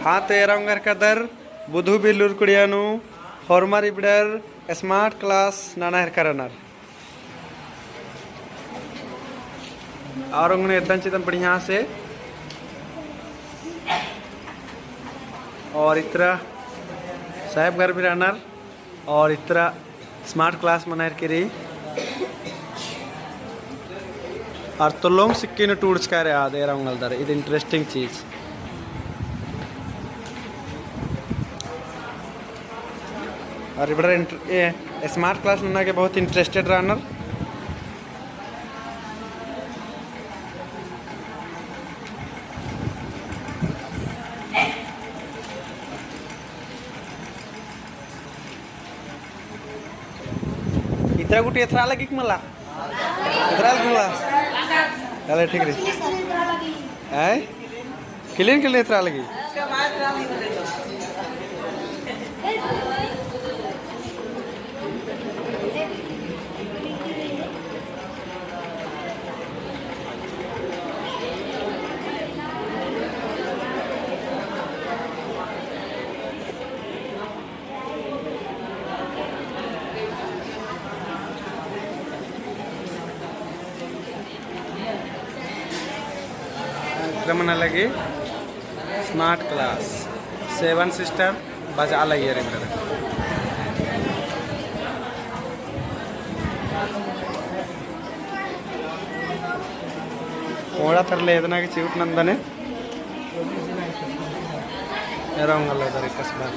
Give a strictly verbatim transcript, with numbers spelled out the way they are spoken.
हाँ, तो एरा ओंगरकदर बुधु बिल्लुर कुड़िया नू होरमर इबड़र smart class नना हेरकर रअनर। और ओंगने एद्दन चिदन बढ़िया से। और इतरा साहेब घर भी रअनर। और इतरा smart class मना हेरकी रई। और तोलोंग सिक्की नू टूड़चका रई आद एरा ओंगलदर, इद interesting चीज। और इबड़र इंट-, ए, smart class नना गे बहुत interested रअनर। इतरा गुटी एथरा लगी कि मला? एथरा लगी मला? चले ठीक रई। हैं? किलिन किलिन एथरा लगी। इतरा मना लगी smart class, seven sister बजा लगी रे मेरे। ओड़ा तर ले इतना कि चिउट नंदने। एरा ओंगलदर एकासे बआ।